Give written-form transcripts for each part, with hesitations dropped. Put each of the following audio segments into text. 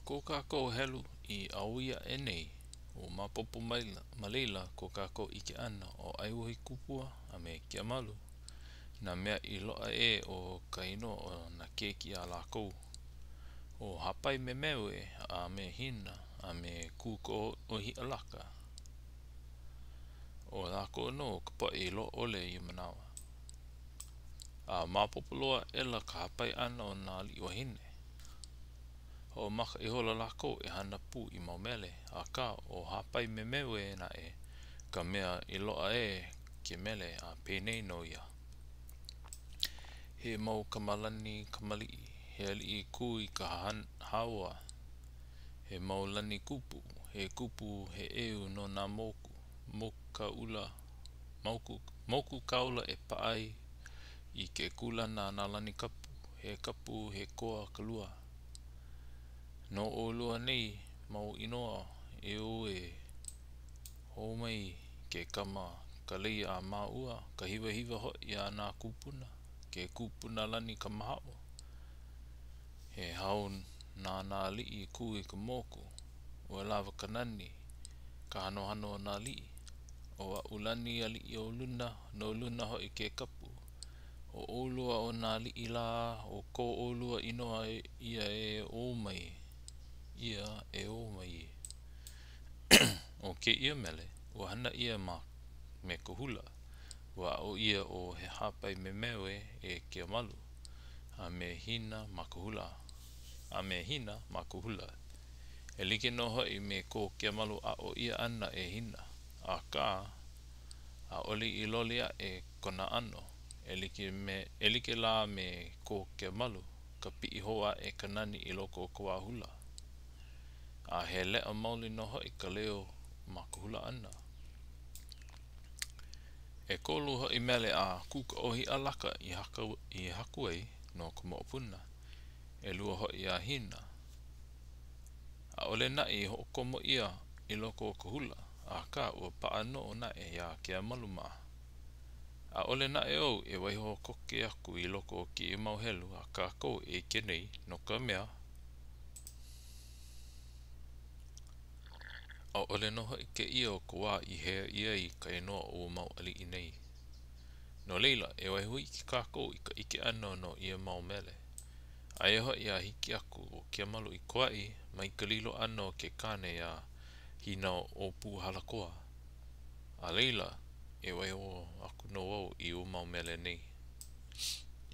ko kākou helu i ʻaui aʻe nei, ua maopopo maila ma laila ko kākou ʻike ʻana ʻo ʻAiwohikupua a me Keamalu nā mea i loaʻa ʻē o ka inoa o nā keiki a lākou. ʻO Hāpaimemeue a me Hina a me Kūkaʻōhiʻalaka, ʻo lākou nō ka poʻe i loaʻa ʻole i ia manawa. A maopopo loa aʻela ka hāpai ʻana o nā aliʻi wāhine. Hoʻomaka ihola lākou e hana pū i mau mele, akā ʻo Hāpaimemeue naʻe ka mea i loaʻa ʻē ke mele a penei nō ia. He mau kamalani kamaliʻi, he aliʻi kū i ka hāua, he mau lani kupu, he kupu he ʻeu no nā moku, moku kaula, moku kaula e paʻa ai i ke kūlana a nā lani kapu, he kapu he koa ka lua. No ʻolua nei mau inoa e ō e hō mai ke kama ka lei a māua, ka hiwahiwa hoʻi a nā kūpuna, ke kupuna lani kamahaʻo. He hao na nā aliʻi kū i ka moku, ua lawa ka nani, ka hanohano o nā aliʻi. ʻO aʻu lani aliʻi o luna, no luna hoʻi ke kapu. ʻO ʻolua ʻo nā aliʻi lā, ʻo ko ʻolua inoa ia e ō mai, ia e ō mai ē. ʻO kēia mele, ua hana ʻia ma me ka hula. Ua aʻo ʻia ʻo Hāpaimemeue e Keamalu a me Hina ma ka hula. A me Hina ma ka hula. E like nō hoʻi me ko Keamalu aʻo ʻia ʻana e Hina, akā, ʻaʻole i loli aʻe kona ʻano, e like me e like lā me ko Keamalu ka piʻi hou aʻe ka nani i loko o ka wā hula. A he leʻa maoli nō hoʻi ka leo ma ka hula ʻana. ʻEkolu hoʻi mele a Kūkaʻōhiʻalaka i haku i haku ai no ka moʻopuna, ʻelua hoʻi a Hina. ʻAʻole naʻe i hoʻokomo ʻia i loko o ka hula, akā ua paʻa nō naʻe iā Keamalu mā. ʻAʻole naʻe au e waiho koke aku i loko o kēia mau helu a kākou e ʻike nei, no ka mea, ʻaʻole nō hoʻi kēia ʻo ka wā i hea ʻia ai ka inoa o ua mau aliʻi nei. No laila, e waiho iki kākou i ka ʻike ʻana no ia mau mele. Aia hoʻi a hiki aku ʻo Keamalu i Kauaʻi mai ka lilo ʻana o ke kāne iā Hīnauʻōpuʻuhalakoa. A laila, e waiho aku nō au i ua mau mele nei.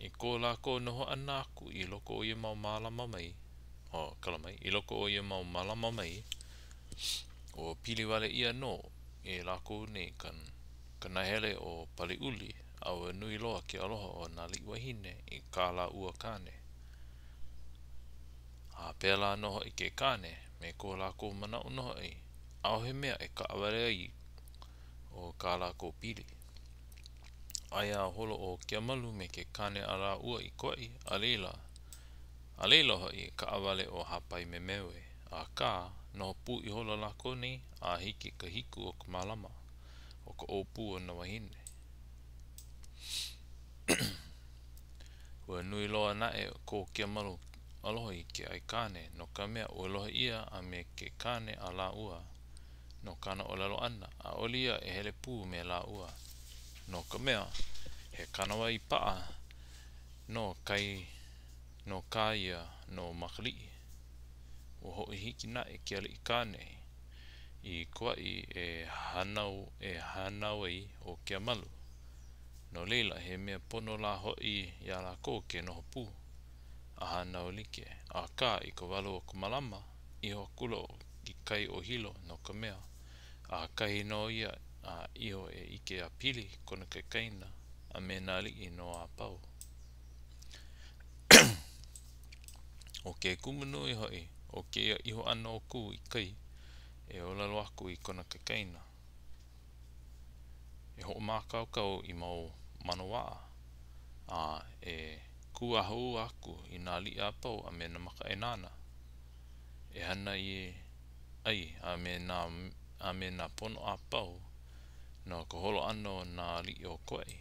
I ko lākou noho ʻana aku i loko o ia mau malama mai, oh, kala mai, i loko o ia mau malama mai, ua pili wale ʻia nō e lākou nei ka, ka nahele o Paliuli a ua nui loa ke aloha o nā aliʻi wāhine i kā lāua kāne. A pēlā nō hoʻi ke kāne me ko lākou manaʻo nō hoʻi, ʻaʻohe mea e kaʻawale ai o kā lākou pili. Aia a holo ʻo Keamalu me ke kāne a lāua i Kauaʻi, a laila, a laila hoʻi e kaʻawale ʻo Hāpaimemeue, akā, noho pū ihola lākou nei a hiki ka hiku o ka malama o ka ʻōpū o nā wāhine. Ua nui loa naʻe ko Keamalu aloha i ke aikāne, no ka mea, ua lohe ʻia a me ke kāne a lāua no kāna ʻōlelo ʻana, ʻaʻole ia e hele pū me lāua, no ka mea, he kānāwai paʻa nō kai no kā ia no Makaliʻi. Ua hoʻohiki naʻe ke aliʻi kāne i Kauaʻi e hānau e hānau ai ʻo Keamalu. No laila, he mea pono lā hoʻi iā lākou ke noho pū a hānau like. Akā, i ka walu o ka malama, iho akula i kai o Hilo no ka mea, ʻakahi nō ia a iho e ʻike iā Pili, kona kaikaina, a me nā aliʻi nō a pau. ʻO ke kumu nui hoʻi o kēia iho ʻana o Kū i kai e ʻōlelo aku i kona kaikaina, e hoʻomākaukau i mau mano waʻa, a e kūahū aku i nā aliʻi a pau a me nā makaʻāinana e hana i ai a me nā a me nā pono a pau no ka holo ʻana o nā aliʻi o Kauaʻi.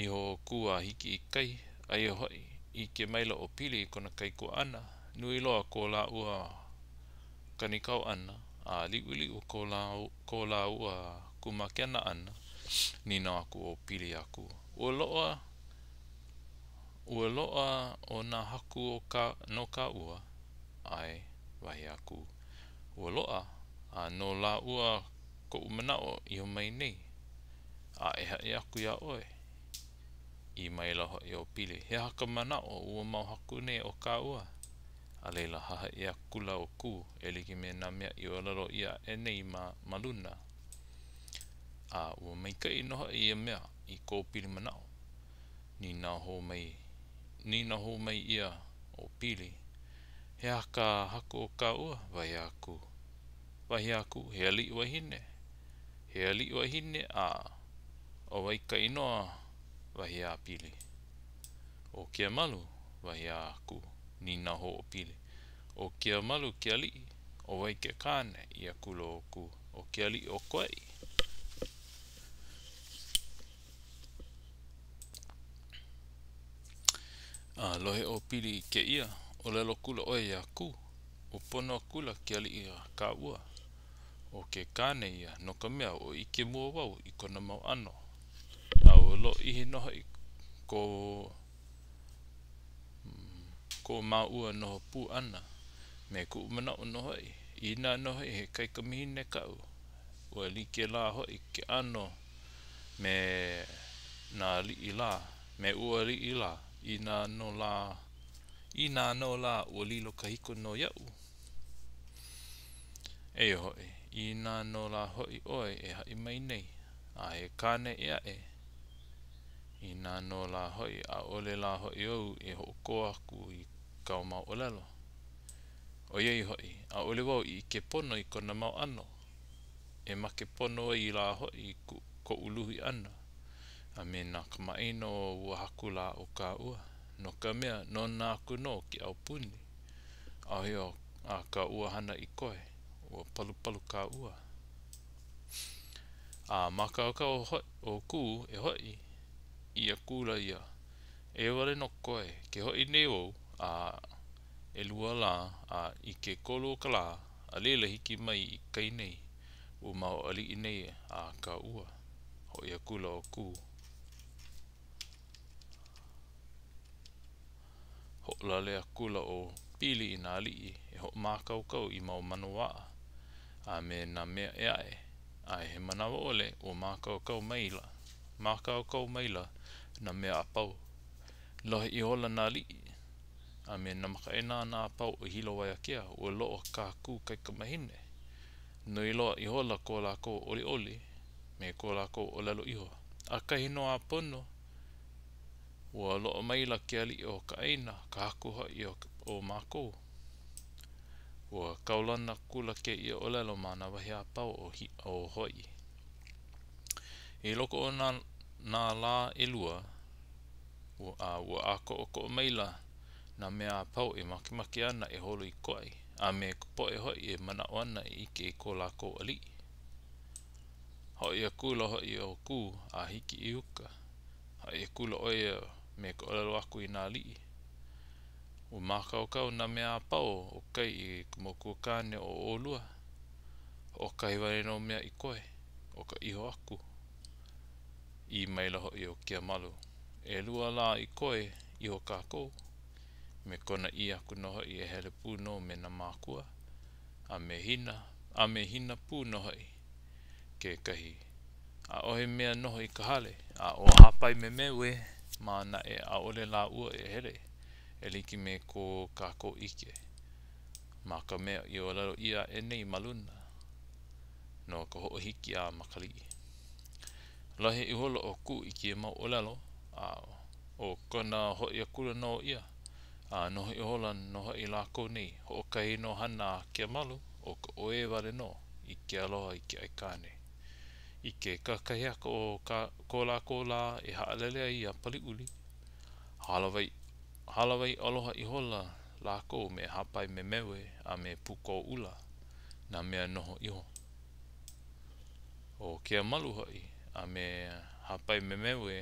Iho ʻo Kū a hiki i kai, aia hoʻi, ʻike maila ʻo Pili i kona kaikuaʻana. Nui loa ko lāua kanikau ʻana, a liʻuliʻu ko ko lāua kūmākena ʻana, nīnau aku ʻo Pili iā Kū, Ua loaʻa Ua loaʻa ʻo nā haku o kā no kāua? ʻAe, wahi a Kū. Ua loaʻa, a no lāua koʻu manaʻo iho mai nei, a e haʻi aku iā ʻoe. ʻĪ maila hoʻi ʻo Pili, He aha ka manaʻo o ua mau haku nei o kāua? A laila, hahaʻi akula ʻo Kū, e like me nā mea i ʻōlelo ʻia aʻe nei ma ma luna. A ua maikaʻi nō hoʻi ia mea i ko Pili manaʻo. Nīnau hou mai, nīnau hou mai ia ʻo Pili, He aha ka haku o kāua? wahi a Kū. Wahi a Kū, He aliʻi wahine. He aliʻi wahine, a ʻo wai ka inoa? wahi a Pili. ʻO Keamalu, wahi a Kū. Nīnau hou ʻo Pili. ʻO Keamalu ke aliʻi, ʻo wai ke kāne? ʻĪ akula ʻo Kū, ʻO ke aliʻi o Kauaʻi. A lohe ʻo Pili i kēia, ʻōlelo akula ʻo ia iā Kū, Ua pono akula ke aliʻi a kāua. ʻO ke kāne ia, no ka mea, ua ʻike mua wau i kona mau ʻano, a ua lōʻihi nō hoʻi ko ko māua noho pū ʻana, me kuʻu manaʻo nō hoʻi, inā nō hoʻi he kaikamahine kaʻu, ua like lā hoʻi ke ʻano me nā aliʻi lā, me ua aliʻi lā, inā nō lā, inā nō lā ua lilo kahiko nō iaʻu. Eia hoʻi, inā nō lā hoʻi ʻoe e haʻi mai nei, a he kāne ʻē aʻe, inā nō lā hoʻi ʻaʻole lā hoʻi au e hoʻokō aku i kāu mau ʻōlelo. ʻOiai hoʻi, ʻaʻole wau i ʻike pono i kona mau ʻano, e make pono ai lā hoʻi koʻu luhi ʻana, a me nā kamaʻāina o ua haku lā o kāua, no ka mea, nona aku nō ke aupuni. ʻAʻohe a kāua hana i koe, ua palupalu kāua. A mākaukau ʻo Kū e hoʻi, ʻī akula ia, Eia wale nō koe, ke hoʻi nei wau, a ʻelua lā, a i ke kolu o ka lā, a laila hiki mai i kai nei ua mau aliʻi nei a kāua. Hoʻi akula ʻo Kū. Hoʻolale akula ʻo Pili i nā aliʻi e hoʻomākaukau i mau mano waʻa a me nā mea ʻē aʻe, a he manawa ʻole, ua mākaukau maila, mākaukau maila nā mea a pau. Lohe ihola nā aliʻi a me nā makaʻāinana a pau o Hilo Waiākea, ua loaʻa kā Kū kaikamahine. Nui loa ihola ko lākou ʻoliʻoli me ko lākou ʻōlelo iho, ʻAkahi nō a pono, ua loaʻa maila ke aliʻi o ka ʻāina, ka haku hoʻi o mākou. Ua kaulana akula kēia ʻōlelo ma nā wahi a pau o Hawaiʻi. I loko o nā nā lā ʻelua, a ua ʻākoʻokoʻo maila nā mea a pau e makemake ana e holo i Kauaʻi, a me ka poʻe hoʻi e manaʻo ana e ʻike i ko lākou aliʻi. Hoʻi akula hoʻi ʻo Kū a hiki i uka. Haʻi akula ʻo ia me ka ʻōlelo aku i nā aliʻi, Ua mākaukau nā mea a pau o kai i ka makuakāne o ʻolua. Hoʻokahi wale nō mea i koe, ʻo ka iho aku. ʻĪ maila hoʻi ʻo Keamalu, ʻElua lā i koe, iho kākou. Me kona ʻī aku nō hoʻi e hele pū nō me nā mākua, a me Hina, a me Hina pū nō hoʻi kekahi. ʻAʻohe mea noho i ka hale, a ʻo Hāpaimemeue mā naʻe ʻaʻole lāua e hele, e like me ko kākou ʻike ma ka mea i ʻōlelo ʻia aʻe nei ma luna, no ka hoʻohiki a Makaliʻi. Lohe ihola ʻo Kū i kēia mau ʻōlelo, a ʻo kona hoʻi akula nō ia, a noho ihola nō hoʻi lākou nei, hoʻokahi nō hana a Keamalu, ʻo ka uē wale nō i ke aloha i ke aikāne. I ke kakahiaka o ka ko lākou lā e haʻalele ai iā Paliuli, hālāwai hālāwai aloha ihola lākou me Hāpaimemeue a me Pūkoʻula, nā mea noho iho. ʻO Keamalu hoʻi a me Hāpaimemeue,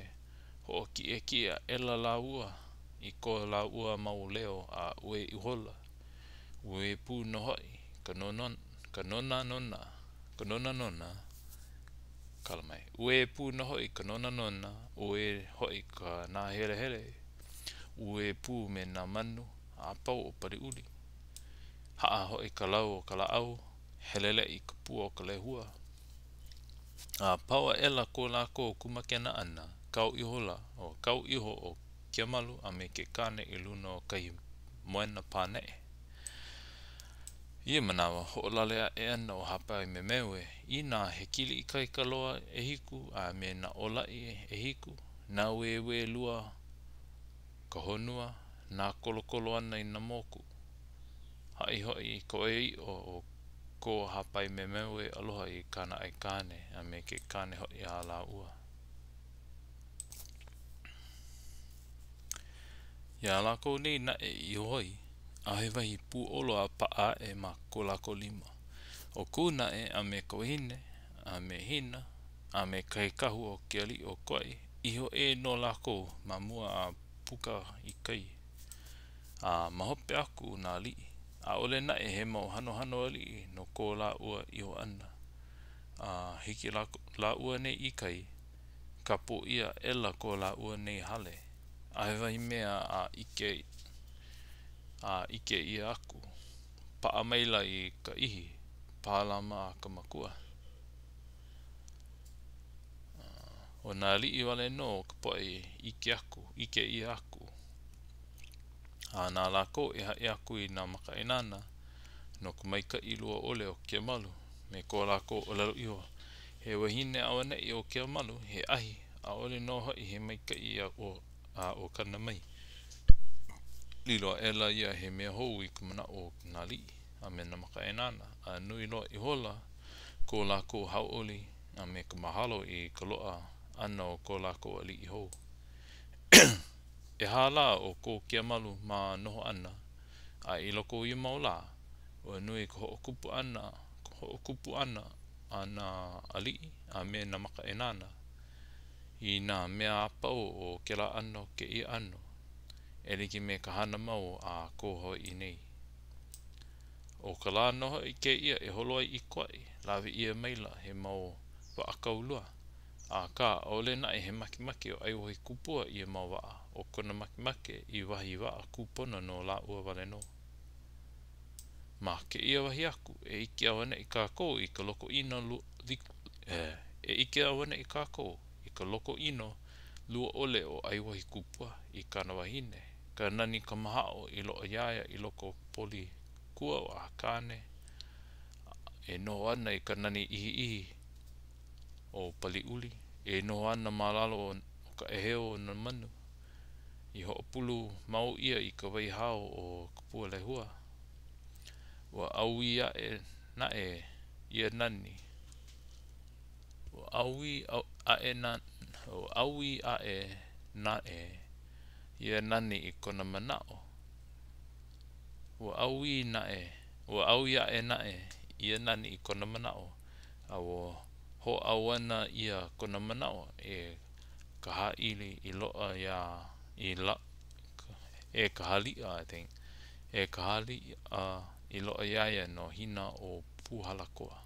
hoʻokiʻekiʻe aʻela lāua i ko lāua mau leo a uē ihola. Uē pū nō hoʻi ka ka nonanona ka nonanona kala mai. Uē pū nō hoʻi ka nonanona, uē hoʻi ka nāhelehele, uē pū me nā manu a pau o Paliuli. Haʻa hoʻi ka lau o ka lāʻau, heleleʻi ka pua o ka lehua. A pau aʻela ko lākou kūmākena ʻana, kau ihola, kau iho ʻo Kiamalu a me ke kāne i luna o kahi moena pāneʻe. I ia manawa, hoʻolale aʻe ana ʻo Hāpaimemeue i nā hekili ikaika loa ʻehiku a me nā ōlaʻi ʻehiku, nāueue lua ka honua, nākolokolo ana i nā moku. Haʻi hoʻi i ka ʻoiaʻiʻo o ko Hāpaimemeue aloha i kāna aikāne a me ke kāne hoʻi a lāua. Iā lākou nei naʻe i iho ai, ʻaʻohe wahi pūʻolo a paʻa aʻe ma ko lākou lima. ʻO Kū naʻe a me ka wahine, a me Hina, a me kahi kahu o ke aliʻi o Kauaʻi, iho ʻē nō lākou ma mua a puka i kai. A ma hope aku nā aliʻi. ʻAʻole naʻe he mau hanohano aliʻi no ko lāua iho ʻana. A hiki lāua nei i kai, kapu ʻia aʻela ko lāua nei hale. ʻAʻohe wahi mea a ʻike a ʻike ʻia aku. Paʻa maila i ka ʻihi pālama a ka makua. ʻO nā aliʻi wale nō ka poʻe i ʻike aku, ʻike ʻia aku. A na lākou e haʻi aku i nā makaʻāinana no ka maikaʻi lua ʻole o Kiamalu me ko lākou ʻōlelo iho, he wahine auaneʻi ʻo Kiamalu, he ʻahi, ʻaʻole nō hoʻi he maikaʻi a o kana mai. Lilo aʻela ia he mea hou i ka manaʻo o nā aliʻi a me nā makaʻāinana, a nui loa ihola ko lākou hauʻoli a me ka mahalo i ka loaʻa ʻana o ko lākou aliʻi hou. ʻEhā lā o ko Kiamalu mā noho ʻana, a i loko o ia mau lā, ua nui ka hoʻokupu ʻana, hoʻokupu ʻana a nā aliʻi a me nā makaʻāinana i nā mea a pau o kēlā ʻano kēia ʻano, e like me ka hana mau a ko Hawaiʻi nei. ʻO ka lā nō hoʻi kēia e holo ai i Kauaʻi, lawe ʻia maila he mau waʻa kaulua. Akā, ʻaʻole naʻe he makemake o ʻAiwohikupua i ia mau waʻa, ʻo kona makemake i wahi waʻa kūpono no lāua wale nō. Ma kēia wahi aku, e ʻike auaneʻi kākou i ka loko ʻino e ʻike auaneʻi kākou i ka loko ʻino lua ʻole o ʻAiwohikupua i kāna wahine, ka nani kamahaʻo i loaʻa iā ia i loko o ka poli kua a Kāne, e noho ana i ka nani ʻihiʻihi o Paliuli, e noho ana ma lalo o ka ʻēheu o nā manu, i hoʻopulu mau ʻia i ka wai hao o ka pua lehua. Ua ʻaui aʻe naʻe ia nani. Ua ʻaui aʻe ua ʻaui aʻe naʻe ia nani i kona manaʻo. Ua ʻaui naʻe, ua ʻaui aʻe naʻe ia nani i kona manaʻo, a ua hōʻauana ʻia kona manaʻo e ka hāʻili i loaʻa iā i la e ka haliʻa, I think, e ka haliʻa i loaʻa iā ia no Hina o Pūhalakoa.